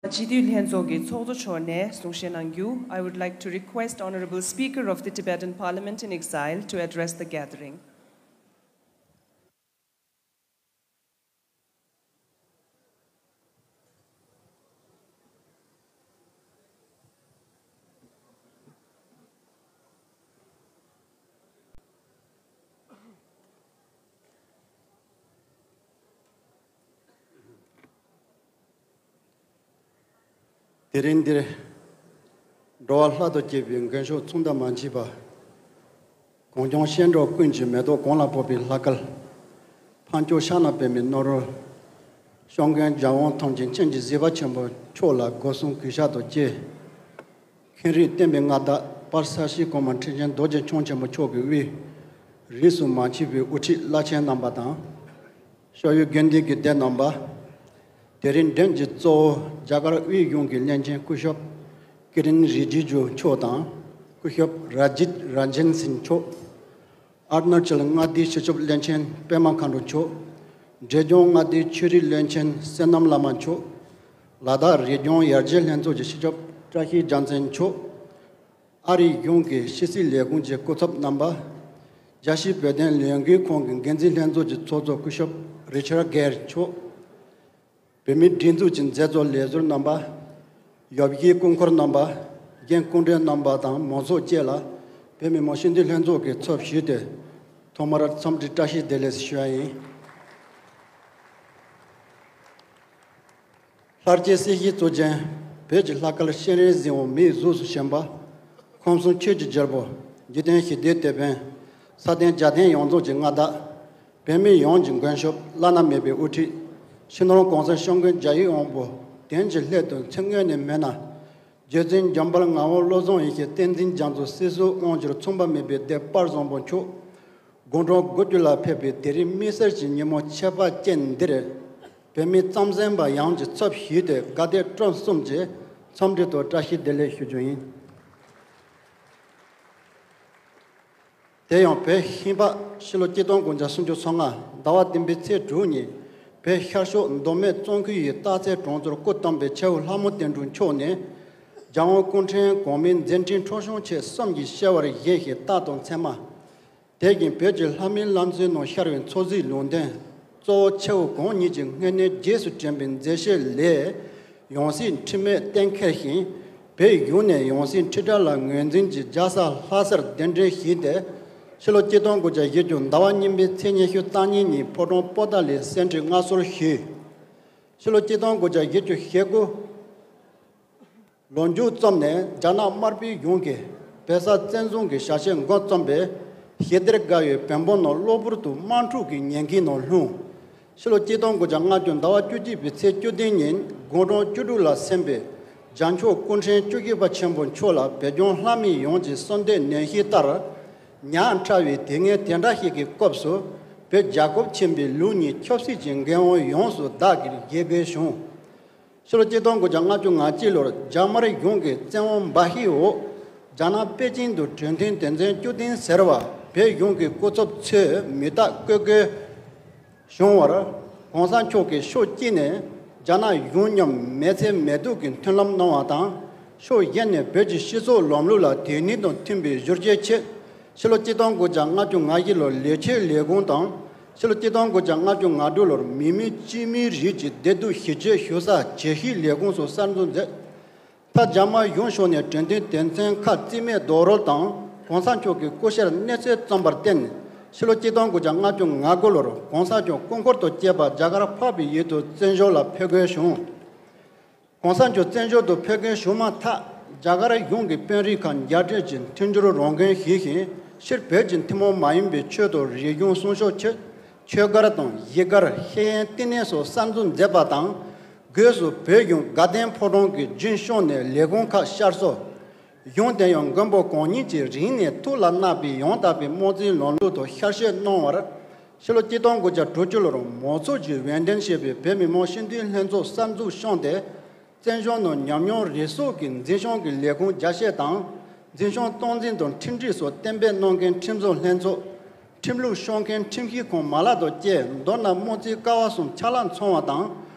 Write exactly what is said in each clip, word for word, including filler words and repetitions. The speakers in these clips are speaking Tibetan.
སྤྱི་འཐུས་ལྷན་ཚོགས་ཀྱི་ཚོགས་གཙོ་མཆོག་ནས་གསུང་བཤད་གནང་རྒྱུ། I would like to request Honorable Speaker of the Tibetan Parliament in Exile to address the gathering. དེ་རིང་འདིར་འགྲོ་བ་ལྷ་དང་བཅས་པའི་མགོན་ཤོག་མཚུངས་ཟླ་མ་མཆིས་པ། གངས་ལྗོངས་སྐྱེ་འགྲོ་ཀུན་གྱི་མེ་ཏོག་གོང་ལ་ཕོག་པའི་ལྷ་སྐལ། འཕགས་མཆོག་ཕྱག་ན་པདྨའི་ནོར་བུ། ཤོག་མགོན་རྒྱལ་དབང་ཐམས་ཅད་མཁྱེན་ཅིང་གཟིགས་པ་ཆེན་པོ་མཆོག་ལ་སྒོ་གསུམ་གུས་ཕྱག་དང་བཅས། མཁན་རིགས་བསྟན་པའི་མངའ་བདག་དཔལ་ས་གཞིའི་གོང་མ་ཁྲི་ཆེན་རྡོ་རྗེ་འཆང་ཆེན་པོ་མཆོག་གི་དབུས། རིས་སུ་མ་ཆད་པའི་དབུ་ཁྲིད་བླ་ཆེན་རྣམ་པ་དང་། ཤོག་ཡུལ་དགེ་འདུན་གྱི་སྡེ་རྣམ་པ། དེ་རིང་མགྲོན་གྱི་གཙོ་བོ་རྒྱ་གར་དབུས་གཞུང་གི་བློན་ཆེན་སྐུ་ཞབས་ཀི་རེན་རི་ཇི་ཇུ་མཆོག་དང་། སྐུ་ཞབས་ར་ཇིད་རན་ཇན་སིན་མཆོག། ཨ་རུ་ན་ཅལ་མངའ་སྡེའི་སྤྱི་ཁྱབ་བློན་ཆེན་པདྨ་མཁའ་འགྲོ་མཆོག། འབྲས་ལྗོངས་མངའ་སྡེའི་ཆོས་རིག་བློན་ཆེན་བསོད་ནམས་བླ་མ་མཆོག། ལ་དྭགས་རི་ལྗོངས་ཡར་རྒྱས་ལྷན་ཚོགས་ཀྱི་སྤྱི་ཁྱབ་བཀྲ་ཤིས་རྒྱལ་མཚན་མཆོག། ཨ་རིའི་གཞུང་གི་ཕྱི་སྲིད་ལས་ཁུངས་ཀྱི་སྐུ་ཚབ་རྣམ་པ། རྒྱལ་སྤྱིའི་བོད་དོན་ལས་འགུལ་ཁང་གི་འགན་འཛིན་ལྷན་ཚོགས་ཀྱི་ཚོགས་གཙོ་སྐུ་ཞབས་རི་ཆར་གྷེར་མཆོག། བོད་མིའི་སྒྲིག་འཛུགས་ཀྱི་མཛད་གཙོ་ལས་ཟུར་རྣམ་པ། ཡོ་བྱད་སྐུ་འཁོར་རྣམ་པ། རྒན་སྐུ་མགྲོན་རྣམ་པ་དང་མང་ཚོགས་བཅས་ལ་བོད་མི་མང་སྤྱི་འཐུས་ལྷན་ཚོགས་ཀྱི་ཚབ་ཞུས་ཏེ། ཐོག་མར་འཚམས་འདྲི་བཀྲ་ཤིས་བདེ་ལེགས་ཞུ་བ་ཡིན། ལྷར་བཅས་སྲིད་ཞིའི་གཙུག་རྒྱན། བོད་ཀྱི་ལྷ་སྐལ་སྤྱན་རས་གཟིགས་དབང་མིའི་གཟུགས་སུ་བྱོན་པ། ཁམས་གསུམ་ཆོས་ཀྱི་རྒྱལ་པོ། འཇིག་རྟེན་ཞི་བདེའི་དེད་དཔོན། ས་སྟེང་རྒྱལ་བསྟན་ཡོངས་རྫོགས་ཀྱི་མངའ་བདག། བོད་མི་ཡོངས་ཀྱི་མགོན་ཞབས་བླ་ན་མེད་པའི་དབུ་ཁྲིད། སྤྱི་ནོར་༸གོང་ས་༸སྐྱབས་མགོན་རྒྱལ་བའི་དབང་པོ་དོན་གྱི་སླད་དུ་མཚན་དངོས་ནས་མེད་ན། རྗེ་བཙུན་འཇམ་དཔལ་ངག་དབང་བློ་བཟང་ཡེ་ཤེས་བསྟན་འཛིན་རྒྱ་མཚོ་སྲིད་ཞིའི་དབང་ཕྱུག་མཚུངས་པ་མེད་པའི་སྡེ་དཔལ་བཟང་པོ་མཆོག། དགུང་གྲངས་དགུ་བཅུ་ལ་ཕེབས་པའི་དེ་རིང་དམིགས་བསལ་གྱི་ཉིན་མོ་ཁྱད་པར་ཅན་འདིར། བོད་མི་རྩམ་ཟན་པ་ཡོངས་ཀྱི་ཚབ་ཞུས་ཏེ་དགའ་དད་སྤྲོ་གསུམ་གྱིས་འཚམས་འདྲི་དང་བཀྲ་ཤིས་བདེ་ལེགས་ཞུ་རྒྱུ་ཡིན། དེ་ཡང་བོད་ཧིན་ཕག་ཕྱི་ལོ་གཅིག་སྟོང་དགུ་བརྒྱ་སུམ་ཅུ་སོ་ལྔ་ཟླ་བ་བདུན་པའི་ཚེས་དྲུག་ཉིན། བོད་ཤར་ཕྱོགས་མདོ་སྨད་གཙང་ཁུལ་ཡུལ་སྟག་རྩེ་གྲོང་ཚོར་སྐུ་བལྟམས་པའི་ཆེ་བོ་ལྷ་མོ་བསྟན་འཕྲིན་མཆོག་ནས། རྒྱལ་དབང་སྐུ་ཕྲེང་གོང་མའི་མཛད་འཕྲིན་ཁྲོ་ཆུང་ཆེ་གསུམ་གྱི་བྱ་བར་བཞེངས་ཤིང་རྟགས་དང་མཚན་མ། དེ་བཞིན་བོད་ཀྱི་ལྷ་མིའི་བླ་མཚོའི་ནང་ཤར་བའི་འཚོ་བཞིན་ལུང་བསྟན། གཙོ་བོ་ཆེ་བོ་གང་ཉིད་ཀྱི་སྔོན་གནས་རྗེས་སུ་དྲན་པའི་མཛད་བྱའི་ལས། ཡང་སྲིད་འཁྲུལ་མེད་གཏན་འཁེལ་ཞིང་། བོད་གཞུང་ནས་ཡང་སྲིད་ཁྲི་ཁྲི་ལ་ངོས་འཛིན་གྱིས་རྒྱལ་ས་ལྷ་སར་གདན་འདྲེན་ཞུས་ཏེ། ཕྱི་ལོ་གཅིག་སྟོང་དགུ་བརྒྱ་བཞི་བཅུ་ཟླ་བ་གཉིས་པའི་ཚེས་ཉི་ཤུ་རྩ་གཉིས་ཉིན་ཕོ་བྲང་པོ་ཏཱ་ལའི་གསེར་ཁྲིར་མངའ་གསོལ་ཞུས། ཕྱི་ལོ་གཅིག་སྟོང་དགུ་བརྒྱ་བཞི་བཅུ་ཞེ་དགུ། ལོ་མཇུག་ཙམ་ནས་རྒྱ་ནག་དམར་པོའི་གཞུང་གིས་བོད་ས་བཙན་བཟུང་གི་བྱ་བྱེད་འགོ་བརྩམས་པས། ཞི་བདེར་དགའ་བའི་བོད་འབངས་རྣམས་གློ་བུར་དུ་དམག་འཁྲུག་གི་ཉེན་ཁའི་ནང་ལྷུང་། ཕྱི་ལོ་གཅིག་སྟོང་དགུ་བརྒྱ་ལྔ་བཅུ་ཟླ་བ་བཅུ་གཅིག་པའི་ཚེས་བཅུ་བདུན་ཉིན་དགུང་གྲངས་བཅུ་དྲུག་ལ་སོན་པའི་རྒྱལ་མཆོག་སྐུ་ཕྲེང་བཅུ་བཞི་པ་ཆེན་པོ་མཆོག་ལ་བོད་ལྗོངས་ལྷ་མི་ཡོངས་ཀྱི་གསོལ་འདེབས་ནན་བཞིན་ལྟར། ཉག་ཕྲ་བའི་དུས་ངན་དེ་འདྲ་ཞིག་གི་སྐབས་སུ། བོད་རྒྱལ་ཁབ་ཆེན་པོའི་ལུགས་གཉིས་ཆབ་སྲིད་ཀྱི་འགན་དབང་ཡོངས་སུ་བདག་གིར་བཞེས་དགོས་བྱུང་། ཕྱི་ལོ་གཅིག་སྟོང་དགུ་བརྒྱ་ལྔ་བཅུ་ང་གཅིག་ལོར་རྒྱ་དམར་གཞུང་གི་བཙན་དབང་འབའ་ཞིག་འོག་རྒྱ་ནག་པེ་ཅིང་དུ་གྲོས་མཐུན་དོན་ཚན་བཅུ་བདུན་ཟེར་བ་བོད་གཞུང་གི་སྐུ་ཚབ་ཚོས་མིང་རྟགས་བཀོད་དགོས་བྱུང་བར། ༸གོང་ས་མཆོག་གིས་ཕྱོགས་གཅིག་ནས་རྒྱ་ནག་གཞུང་མཉམ་མི་ཚེ་མི་སྡུག་གི་མཐུན་ལམ་གནང་བ་དང་། ཕྱོགས་གཞན་ནས་བོད་ཀྱི་སྤྱི་ཚོགས་ལམ་ལུགས་ལ་དེང་དུས་དང་མཐུན་པའི་བསྒྱུར་བཅོས་ཆེད། ཕྱི་ལོ་གཅིག་སྟོང་དགུ་བརྒྱ་ལྔ་བཅུ་ང་བཞི་ལོར་ལས་བྱེད་ལས་ཁུངས་དང་། ཕྱི་ལོ་གཅིག་སྟོང་དགུ་བརྒྱ་ལྔ་བཅུ་ང་དྲུག་ལོར་མི་མེད་སྤྱི་མིའི་རིགས་ཀྱི་བདེ་སྡུག་ཞི་བྱེད་ཞུ་ས་བྱེད་ཞིབ་ལས་ཁུངས་སུ་གསར་འཛུགས་མཛད། མཐར་རྒྱ་དམར་གཞུང་ཕྱོགས་ནས་གྲོས་མཐུན་དོན་ཚན་ཁག་རྩིས་མེད་རྡོག་རོལ་དང་༸གོང་ས་མཆོག་གི་སྐུ་ཕྱྭར་གནས་ཚུལ་བརྩམས་པར་བརྟེན། ཕྱི་ལོ་གཅིག་སྟོང་དགུ་བརྒྱ་ལྔ་བཅུ་ང་དགུ་ལོར་༸གོང་ས་མཆོག་སྐུ་འཁོར་དང་བཅས་པ་རྒྱ་གར་འཕགས་པའི་ཡུལ་དུ་བཙན་བྱོལ་ལ་ཕེབས་དགོས་བྱུང་། ༸གོང་ས་མཆོག་བཙན་བྱོལ་དུ་ཕེབས་མཁན་བྱུང་མ་ཐག་རྒྱ་གར་གཞུང་གི་དཔོན་རིགས་ཁག་རྒྱ་སྤྲོད་ཀྱིས་མཐུན་འགྱུར་རོགས་མགོན་ཞུས་ཤིང་། སྤྱིར་བོད་ཀྱི་ཐུན་མོང་མ་ཡིན་པའི་ཆོས་དང་རིག་གཞུང་སྲུང་སྐྱོབ་ཆེད་ཆོས་སྒར་དང་གཞིས་སྒར་ཤེས་ཡོན་བསྟི་གནས་སོགས་གསར་འཛུགས་མཛད་པ་དང་། སྒོས་སུ་བོད་གཞུང་དགའ་ལྡན་ཕོ་བྲང་གི་རྒྱུན་བསྐྱངས་ནས་ལས་ཁུངས་ཁག་གཤར་སོང་། གཞུང་དེ་ཡང་མགོན་པོ་གང་ཉིད་ཀྱིས་རིང་ནས་ཐུགས་ལ་བརྣག་པའི་ཡང་དག་པའི་དམངས་གཙོའི་ལམ་ལུགས་ཐོག་ཤར་བསྐྱོད་གནང་བར། ཕྱི་ལོ་གཅིག་སྟོང་དགུ་བརྒྱ་དྲུག་ཅུ་ལོར་མང་ཚོགས་ཀྱིས་འོས་འདེམས་བྱས་པའི་བོད་མི་མང་སྤྱི་འཐུས་ལྷན་ཚོགས་གསར་འཛུགས་བསྐྱངས་ཏེ། བཙན་བྱོལ་ནང་ཉམས་མྱོང་རེ་ཟུང་གི་འཛིན་སྐྱོང་གི་ལས་ཁུངས་རྒྱ་སྐྱེད་དང་། འཛིན་སྐྱོང་སྟངས་འཛིན་དང་ཁྲིམས་སྒྲིག་སོགས་གཏན་འབེབས་གནང་མཁན་ཁྲིམས་བཟོ་ལྷན་ཚོགས། ཁྲིམས་ལུགས་སྐྱོང་མཁན་ཁྲིམས་ཞིབ་ཁང་མ་ལག་དང་བཅས་མདོར་ན་དམངས་གཙོའི་ཀ་བ་གསུམ་ཆ་ལག་ཚང་བ་དང་།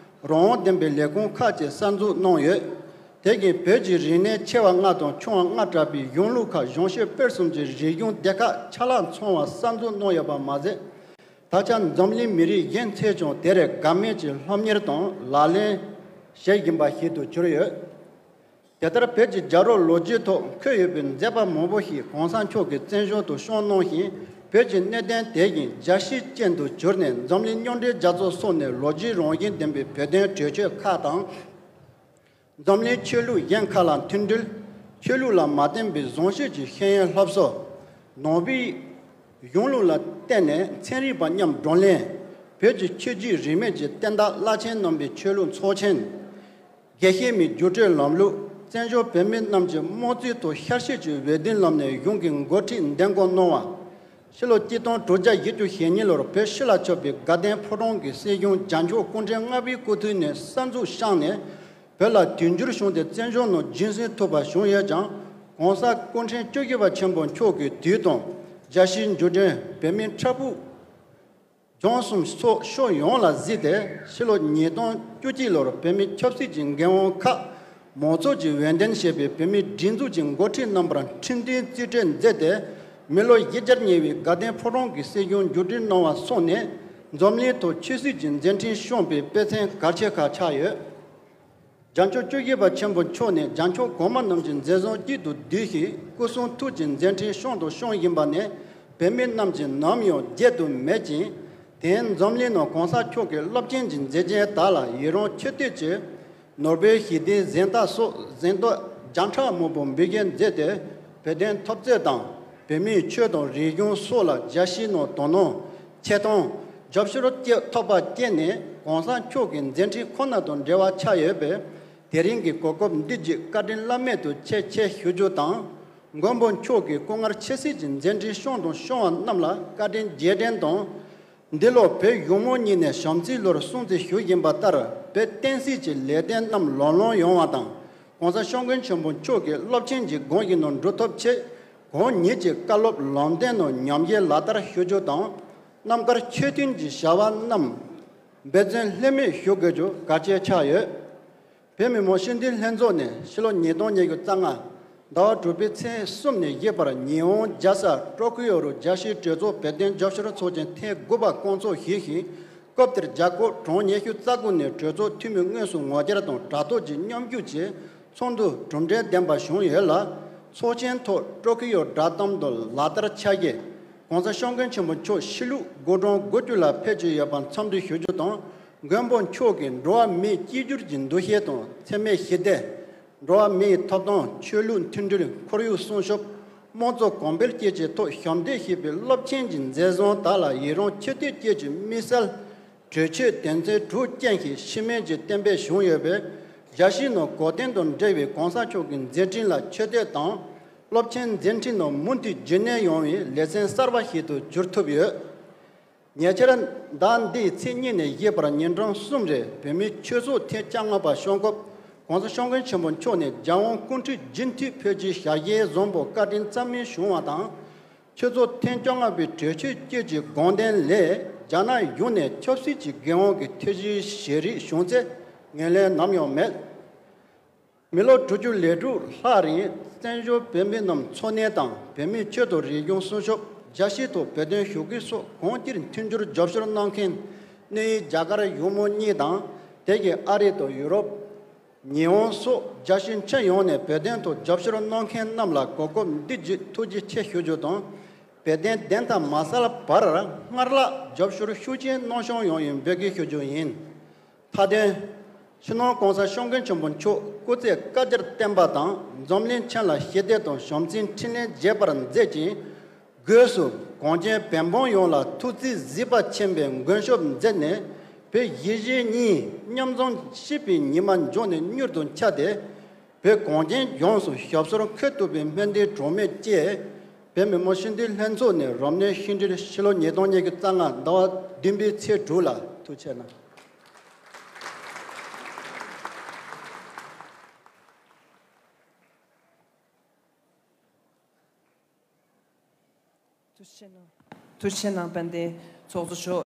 རང་དབང་ལྡན་པའི་ལས་ཁུངས་ཁག་ཅིག་གསར་འཛུགས་གནང་ཡོད། དེ་བཞིན་བོད་ཀྱི་རིག་གནས་ཆེ་བ་ལྔ་དང་ཆུང་བ་ལྔ་གྲགས་པའི་གཞུང་ལུགས་ཁག་གཞུང་ཤེས་དཔལ་གསུམ་གྱི་རིག་གཞུང་སྡེ་ཁག་ཆ་ལག་ཚང་བ་གསར་འཛུགས་གནང་ཡོད་པ་མ་ཟད། ད་ཆ་འཛམ་གླིང་མི་རིགས་གཞན་ཚོས་ཀྱང་དེར་དགའ་མོས་ཀྱིས་སློབ་གཉེར་དང་ལག་ལེན་བྱེད་བཞིན་པ་ཞིག་ཏུ་གྱུར་ཡོད། དེ་ལྟར་བོད་ཀྱི་རྒྱལ་རབས་ལོ་རྒྱུས་ཐོག་འཁོད་ཡོད་པའི་མཛད་པ་མང་པོ་ཞིག་གོང་ས་མཆོག་གིས་བཙན་བྱོལ་དུ་བསྐྱངས་གནང་ཞིང་། བོད་ཀྱི་གནད་དོན་དེ་བཞིན་རྒྱལ་སྤྱི་ཅན་དུ་གྱུར་ནས་འཛམ་གླིང་མཉམ་འབྲེལ་རྒྱལ་ཚོགས་སོགས་ནས་ལོ་རྒྱུས་རང་བཞིན་ལྡན་པའི་བོད་དོན་གྲོས་ཆོད་ཁག་དང་། འཛམ་གླིང་ཆོས་ལུགས་གཞན་ཁག་ལ་མཐུན་སྒྲིལ། ཆོས་ལུགས་ལ་མ་བརྟེན་པའི་བཟང་སྤྱོད་ཀྱི་ཤེས་ཡོན་སློབ་གསོ། ནང་པའི་གཞུང་ལུགས་ལ་བརྟེན་ནས་ཚན་རིག་པ་མཉམ་བགྲོ་གླེང་། བོད་ཀྱི་ཆོས་བརྒྱུད་རིས་མེད་ཀྱི་བསྟན་བདག་བླ་ཆེན་རྣམ་པའི་ཆོས་ལུགས་ཚོགས་ཆེན། དགེ་བཤེས་མའི་རྒྱུགས་སྤྲོད་ལམ་ལུགས། བཙན་བྱོལ་བོད་མི་རྣམས་ཀྱི་དམངས་གཙོའི་ཐོག་ཤར་བསྐྱོད་ཀྱི་འོས་བསྡུའི་ལམ་ནས་གཞུང་གི་འགོ་ཁྲིད་འདེམས་བསྐོ་གནང་བ། ཕྱི་ལོ་ཆིག་སྟོང་དྲུག་བརྒྱ་བཞི་བཅུ་ཞེ་གཉིས་ལོར་བོད་ཕྱི་ལ་ཁྱབ་པའི་དགའ་ལྡན་ཕོ་བྲང་གི་སྲིད་གཞུང་རྒྱལ་མཆོག་སྐུ་ཕྲེང་ལྔ་པའི་སྐུ་དུས་ནས་གསར་འཛུགས་བསྐྱངས་ནས། བོད་ལ་དུས་འགྱུར་བྱུང་སྟེ་བཙན་བྱོལ་ནང་རྒྱུན་སྲིང་ཐུབ་པ་བྱུང་ཡོད་ཀྱང་། གོང་ས་སྐུ་ཕྲེང་བཅུ་བཞི་པ་ཆེན་པོ་མཆོག་གི་དུས་དང་། རྒྱལ་སྤྱིའི་འགྱུར་འགྲོས། བོད་མིའི་འཕྲལ་ཕུགས། ལྗོངས་གསུམ་སོགས་ཕྱོགས་ཡོངས་ལ་གཟིགས་ཏེ། ཕྱི་ལོ་ཉིས་སྟོང་བཅུ་གཅིག་ལོར་བོད་མིའི་ཆབ་སྲིད་ཀྱི་འགན་དབང་ཁག་མང་ཚོགས་ཀྱིས་འོས་འདེམས་བྱས་པའི་བོད་མིའི་སྒྲིག་འཛུགས་ཀྱི་འགོ་ཁྲིད་རྣམ་པར་ཁྲི་འདོན་རྩིས་སྤྲོད་མཛད་དེ། མི་ལོ་བཞི་བརྒྱར་ཉེ་བའི་དགའ་ལྡན་ཕོ་བྲང་གི་སྲིད་གཞུང་མཇུག་སྒྲིལ་གནང་བ་སོང་ནས། འཛམ་གླིང་ཐོག་ཆོས་སྲིད་ཀྱི་མཛད་འཕྲིན་བསྐྱངས་པའི་དཔེ་མཚོན་གལ་ཆེ་ཁག་ཆགས་ཡོད། རྒྱལ་མཆོག་བཅུ་བཞི་པ་ཆེན་པོ་མཆོག་ནི་རྒྱལ་མཆོག་གོང་མ་རྣམས་ཀྱི་མཛད་བཟང་གཅིག་ཏུ་བསྡུས་ཤིང་། སྐུ་གསུང་ཐུགས་ཀྱི་མཛད་འཕྲིན་བསྐྱངས་དང་སྐྱོང་བཞིན་པ་ནི། བོད་མི་རྣམས་ཀྱིས་ནམ་ཡང་བརྗེད་དུ་མེད་ཅིང་། དེང་འཛམ་གླིང་ནང་གོང་ས་མཆོག་གི་རླབས་ཆེན་གྱི་མཛད་རྗེས་དག་ལ་ཡི་རང་ཆེ་བསྟོད་ཀྱིས། ནོར་བུའི་ཞི་བདེའི་གཟེངས་རྟགས་སོགས་གཟེངས་རྟགས་བརྒྱ་ཕྲག་མང་པོ་འབུལ་སྐྱེལ་མཛད་དེ། བོད་དོན་འཐབ་རྩོད་དང་། བོད་མིའི་ཆོས་དང་རིག་གཞུང་སོགས་ལ་རྒྱལ་སྤྱིའི་ནང་དོ་སྣང་ཆེ་མཐོང་རྒྱབ་སྐྱོར་བཅས་ཐོབ་པ་བཅས་ནས། གོང་ས་མཆོག་གི་མཛད་འཕྲིན་ཁོ་ན་དང་འབྲེལ་བ་ཆགས་ཡོད་པས། དེ་རིང་གི་གོ་སྐབས་འདི་བརྒྱུད་བཀའ་དྲིན་བླ་མེད་དུ་ཆེ་ཆེ་ཞུ་རྒྱུ་དང་། མགོན་པོ་མཆོག་གིས་སྐུ་ངལ་ཆེ་སྲིད་ཀྱི་མཛད་འཕྲིན་བསྐྱངས་དང་སྐྱོང་བ་རྣམས་ལ་བཀའ་དྲིན་རྗེས་དྲན་དང་། འདི་ལོ་བོད་གཞུང་མང་གཉིས་ནས་བྱམས་བརྩེའི་ལོར་སྲུང་བརྩི་ཞུ་བཞིན་པ་ལྟར། བོད་བསྟན་སྲིད་ཀྱི་ལས་དོན་རྣམས་ལམ་ལྷོང་ཡོང་བ་དང་། གོང་ས་སྐྱབས་མགོན་ཆེན་པོ་མཆོག་གི་རླབས་ཆེན་གྱི་དགོངས་གཞི་རྣམས་སྒྲུབ་ཐབས་ཆེད། གང་ཉིད་ཀྱི་བཀའ་སློབ་ལམ་སྟོན་རྣམས་ཉམས་བཞེས་ལག་བསྟར་ཞུ་རྒྱུ་དང་། རྣམ་དཀར་ཆོས་མཐུན་གྱི་བྱ་བ་རྣམས་འབད་བརྩོན་ལྷོད་མེད་ཞུ་དགོས་རྒྱུ་གལ་ཆེ་ཆགས་ཡོད། བོད་མི་མང་སྤྱི་འཐུས་ལྷན་ཚོགས་ནས་ཕྱི་ལོ་ཉིས་སྟོང་ཉི་ཤུ་རྩ་ལྔ་ཟླ་བ་དྲུག་པའི་ཚེས་གསུམ་ནས་བཞི་བར་ཉི་ཧོང་རྒྱལ་ས་ཀྲོ་ཀིའོ་རུ་རྒྱལ་སྤྱིའི་གྲོས་ཚོགས་བོད་དོན་རྒྱབ་སྐྱོར་ཚོགས་ཆེན་ཐེངས་དགུ་པ་བསྐོང་ཚོགས་ཞུས་ཤིང་། སྐབས་དེར་རྒྱལ་ཁབ་གྲངས་ཉི་ཤུ་རྩ་དགུ་ནས་གྲོས་ཚོགས་འཐུས་མི་དངོས་སུ་ངོ་བཅར་དང་གྲོས་ཐོག་གི་མཉམ་ཞུགས་ཀྱིས་ཚོགས་འདུ་གྲུབ་འབྲས་ལྡན་པ་བྱུང་ཡོད་ལ། ཚོགས་ཆེན་ཐོག་ཀྲོ་ཀིའོ་དྲ་དམ་དུ་ལག་བསྟར་ཆ་བཞག་གོང་ས་སྐྱབས་མགོན་ཆེན་པོ་མཆོག་ཕྱི་ལུགས་དགུང་གྲངས་དགུ་བཅུ་ལ་ཕེབས་ཀྱི་ཡོད་པར་འཚམས་འདྲི་ཞུ་རྒྱུ་དང་། མགོན་པོ་མཆོག་གིས་འགྲོ་བ་མིའི་གཅིག་གྱུར་གྱི་འདུ་ཤེས་དང་འཚེ་མེད་ཞི་བདེ། འགྲོ་བ་མིའི་ཐོབ་ཐང་། ཆོས་ལུགས་མཐུན་སྒྲིལ། ཁོར་ཡུག་སྲུང་སྐྱོབ། དམངས་གཙོ་གོང་འཕེལ་བཅས་ཀྱི་ཐོག་ཞབས་འདེགས་ཞུས་པའི་རླབས་ཆེན་གྱི་མཛད་བཟང་དག་ལ་ཡི་རང་ཆེ་བསྟོད་བཅས་ཀྱི་དམིགས་བསལ་གྲོས་ཆོད་དོན་ཚན་དྲུག་ཅན་ཞིག་ཕྱི་མིག་ཅིག་གཏན་འབེབས་བྱུང་ཡོད་པས། རྒྱལ་སྤྱིའི་ནང་གོ་སྟོན་དང་འབྲེལ་བའི་གོང་ས་མཆོག་གི་མཛད་འཕྲིན་ལ་ཆེ་བསྟོད་དང་། རླབས་ཆེན་མཛད་འཕྲིན་རྣམས་མུ་མཐུད་རྒྱུན་གནས་ཡོང་བའི་ལེ་ཚན་གསར་པ་ཞིག་ཏུ་འགྱུར་ཐུབ་ཡོད། ཉེ་ཆར་ཟླ་འདིའི་ཚེས་གཉིས་ནས་བཞི་བར་ཉིན་གྲངས་གསུམ་རིང་བོད་མིའི་ཆོས་ཚོགས་ཐེངས་བཅོ་ལྔ་པ་བསྐྱངས་སྐབས། གོང་ས་སྐྱབས་མགོན་ཆེན་པོ་མཆོག་ནས་རྒྱལ་དབང་སྐུ་ཕྲེང་བདུན་ཅུ་པའི་ཕེབས་ཀྱི་ཞལ་བཞེས་བཟང་པོ་བཀའ་དྲིན་ཚང་མས་བྱུང་བ་དང་། ཆོས་ཚོགས་ཐེངས་བཅོ་ལྔ་པའི་གྲོས་ཆོད་བཅུ་གཅིག་དགོངས་དོན་ལས། རྒྱ་ནག་གཞུང་ནས་ཆབ་སྲིད་ཀྱི་འགན་དབང་གི་ཐེ་བྱུས་བཞེས་རིགས་བྱུང་ཚེ་ངོས་ལེན་ནམ་ཡང་མེད། མི་ལོ་དྲུག་ཅུ་ལས་དྲུག་ལྷག་རིང་བཙན་བྱོལ་བོད་མི་རྣམས་འཚོ་གནས་དང་བོད་མིའི་ཆོས་དང་རིག་གཞུང་སྲུང་སྐྱོབ། རྒྱལ་སྤྱིའི་ཐོག་བོད་དོན་ཞུ་སྐུལ་སོགས་གང་ཅིར་མཐུན་འགྱུར་རྒྱབ་སྐྱོར་གནང་མཁན་གནས་ཡུལ་རྒྱ་གར་གཞུང་མང་གཉིས་དང་། དེ་བཞིན་ཨ་རི་དང་ཡུ་རོབ། ཉི་ཧོང་སོགས་རྒྱལ་སྤྱིའི་ཁྱོན་ཡོངས་ནས་བོད་དོན་ཐོག་རྒྱབ་སྐྱོར་གནང་མཁན་རྣམས་ལ་གོ་སྐབས་འདི་བརྒྱུད་ཐུགས་རྗེ་ཆེ་ཞུ་རྒྱུ་དང་། བོད་དོན་བདེན་མཐའ་མ་གསལ་བར་སྔར་ལྷག་རྒྱབ་སྐྱོར་ཤུགས་ཆེན་གནང་སྐྱོང་ཡོང་བའི་འབོད་སྐུལ་ཞུ་རྒྱུ་ཡིན། མཐའ་དོན། སྤྱི་ནོར་༸གོང་ས་༸སྐྱབས་མགོན་ཆེན་པོ་མཆོག་སྐུ་ཚེ་བསྐལ་བརྒྱར་བརྟན་པ་དང་། འཛམ་གླིང་ཁྱོན་ལ་ཞི་བདེ་དང་བྱམས་བརྩེའི་འཕྲིན་ལས་རྒྱས་པར་མཛད་ཅིང་། སྒོས་སུ་གངས་ཅན་བོད་འབངས་ཡོངས་ལ་ཐུགས་བརྩེའི་གཟིགས་པ་ཆེན་པོས་མགོན་སྐྱབས་མཛད་ནས། བོད་གཞིས་བྱེས་གཉིས་མཉམ་འཛོམས་སྐྱིད་པའི་ཉི་མ་མགྱོགས་ནས་མྱུར་དུ་འཆར་ཏེ། བོད་གངས་ཅན་ལྗོངས་སུ་ཞབས་སོར་འཁོད་ཐུབ་པའི་སྨོན་འདུན་གྲངས་མེད་བཅས། བོད་མི་མང་སྤྱི་འཐུས་ལྷན་ཚོགས་ནས་རབ་གནས་ཤིང་འབྲས་ཕྱི་ལོ་ཉིས་སྟོང་ཉི་ཤུ་རྩ་ལྔ་ཟླ་བ་བདུན་པའི་ཚེས་དྲུག་ལ། ཐུགས་རྗེ་གནང་། ཐུགས་རྗེ་གནང་། ཐུགས་རྗེ་གནང་། དཔལ་ལྡན་ཚོགས་གཙོ་མཆོག